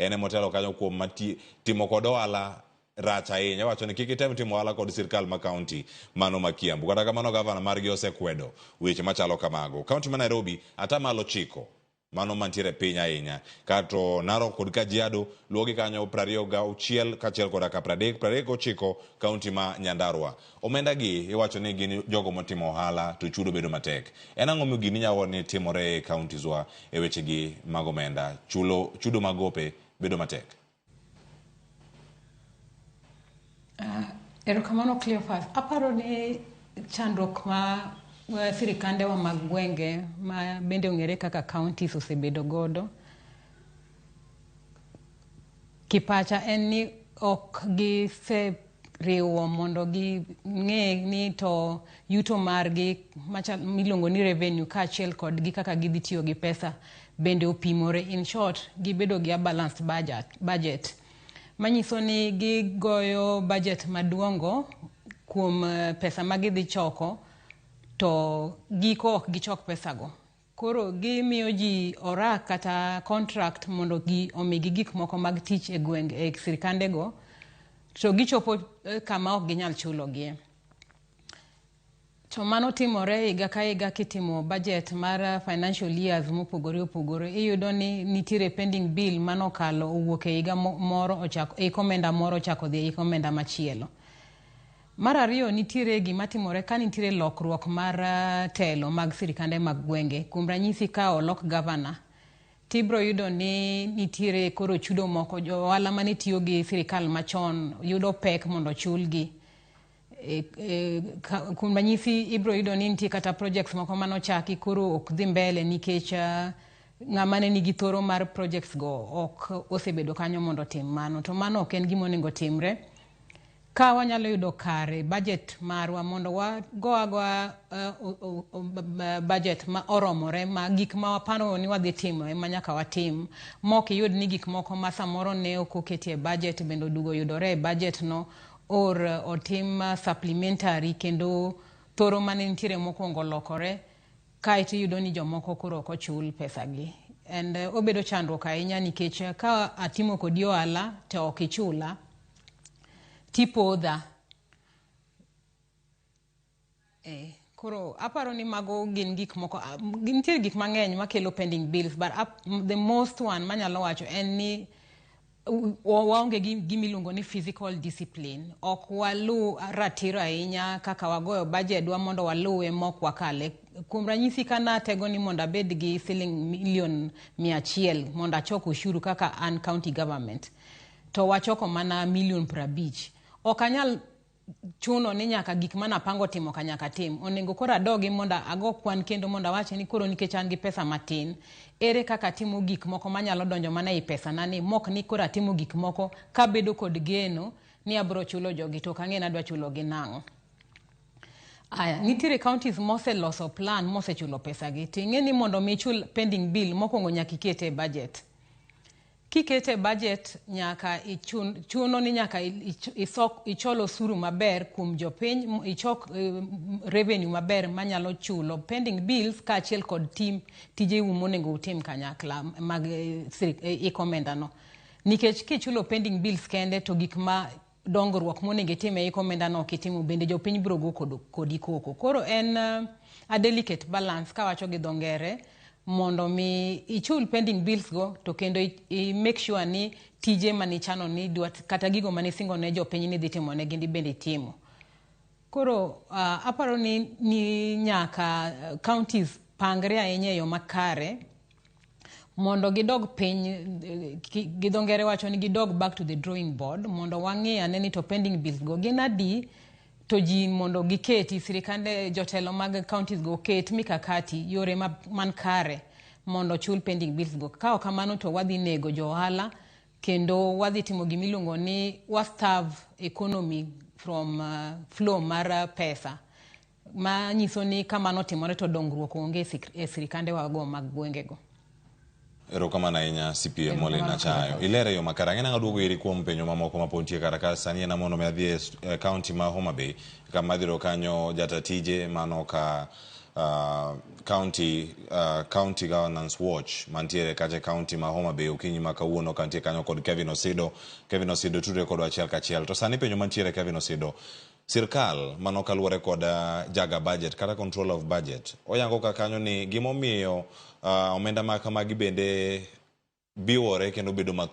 En ema otelo kanyo kuom mati, timo kod ohala rach ahinya. Owacho ni kik item timo ohala kod sirkal ma kaunti mano ma Kiambu. Kata kamano gavana margi osekwedo weche machalo kamago. Kaunti ma Nairobi atamalo 9 mano mantiere piny ahinya. Kato Narok kod Kajiado luwogi kanyo 26 kaachiel koda ka 30 39 kaunti ma Nyandarua. Omenda gi iwacho ni gin jogo motimo ohala to chudo bedo matek. En ang'o mi gini nyalo ni timore e counties wa e weche gi mag omenda? Chulo chudo mag gope bedo matek. Erokamano Cleophas. Aparo ni chandruok ma sirikandewa mag gwenge ma bende ong'ere kaka counties osebedo godo kipacha en ni ok giseriwo mondo ging'e ni to yuto margi miluongo ni revenue kaachiel kod gi kaka gidhi tiyo gi pesa bende opimore. In short, gibedo gi a balanced budget. Manyiso ni gigoyo budget maduongo kuom pesa ma gidhi choko to giko ok gichok pesago. Koro gimiyo ji orak kata contract mondo gi omigi gik moko mag tich e gweng' e sirikande go to gichopo kama ok ginyal chulogie. To mano timore higa ka higa kitimo budget mar financial years mopogore opogore. Iyudo ni nitiere pending bill manokalo owuok e higa moro ochako hik omenda moro ochako dhi e hik omenda machielo. Mar ariyo nitiere gima timore ka nitiere lokruok mar telo mag sirikande mag gwenge. Kuom ranyisi ka olok gavana, tibro yudo ni nitiere koro chudo moko jo ohala mane tiyo gi sirikal machon yudo pek mondo ochulgi. Kuom ranyisi ibro yudo ni nitie kata projects moko manochaki koro ok dhi mbele nikech ng'ama ne nigi thoro mar projects go ok osebedo kanyo mondo otim mano. To mano ok en gima onego timre. Ka wanyalo yudo kare budget marwa mondo wago agoa budget ma oromore ma gik ma waparo ni wadhi timo ema nyaka watim. Mok iyud ni gik moko ma samoro ne ok oketi e budget bende oduogo yudore e budget no or otim supplementary kendo thoro mane nitiere mokwongo olokore kaeto iyudo ni jomoko koro ok ochul pesa gi. And obedo chandruok ahinya nikech ka atimo kodi ohala to ok ichula tipodha. Koro aparo ni mago gin gik moko, nitie gik mang'eny makelo pending bills but the most one manyalo wacho en ni waonge gi gima iluongo ni physical discipline. Ok walu ratiro ahinya kaka wagoyo budget wa mondo waluwe mok wakale. Kuom ranyisi ka natego ni mondo abed gi siling milion 100 mondo achok ushuru kaka an county government, to wachoko mana milion 50. Ok anyal chuno ni nyaka gik mane apango timo ka nyaka tim. Onego koro adogi mondo ago kwan kendo mondo awach ni koro nikech an gi pesa matin, ere kaka atimo gik moko manyalo donjo mana ei pesa na ni mok ni koro atimo gik moko kabedo kod geno ni abro chulo jogi to ok ang'e ni adwa chulo gi nang'o. Aya, nitiere counties moseloso plan mosechulo pesa gi. To ing'e ni mondo mi ichul pending bill mokwongo nyaka ikete e budget. Kikete e budget nyaka ichun, chuno ni nyaka ichol osuru maber kuom jopiny, ichok revenue maber manyalo chulo pending bills kaachiel kod tim tijeu monego utim kanyakla mag ik omenda no. Nikech kichulo pending bills kende to gik ma dongruok monego itim e ik omenda no ok itimo bende jopiny biro go kodi koko. Koro en a delicate balance kawacho gi dho ngere mondo mi ichul pending bills go to kendo i make sure ni tije manichano ni idwa kata gigo manisingo ne jopiny ni idhi timo ne gin bende itimo. Koro aparo ni nyaka counties pangre ahinya e yo makare mondo gidog piny, gi dho ngere wacho ni gidog back to the drawing board mondo wang'i ane ni to pending bills go gin adi to ji mondo giketi sirikande jotelo mag counties go oket mikakati yore man kare mondo ochul pending bills go. Ka ok kamano to wadhi nego jo ohala kendo wadhi timo gimiluongo ni wa starve economy from flow mar pesa ma nyiso ni kamano timore to dongruok onge e sirikande wago mag gwengego. Erokamano ahinya CPA Molly Nachayo. Ilere yo makare. Ang'e nang'o duogo iri kuom penjo mamoko ma pod nitie kar ka. Sani en mondo mi adhi e county ma Homa Bay kama adhi yudo kanyo jata tije mano ka County Governance Watch mantiere kacha e county ma Homa Bay okinyi ma kawuono kantie kanyo kod Kevin Osido. Kevin Osido tudre kodwa achiel kachiel. To sani penjo mantiere Kevin Osido, sirkal mano kaluwore kod jaga budget kata control of budget oyango ka kanyo ni gimomiyo omenda ma kamagi bende biwore kendo bedo mathoth.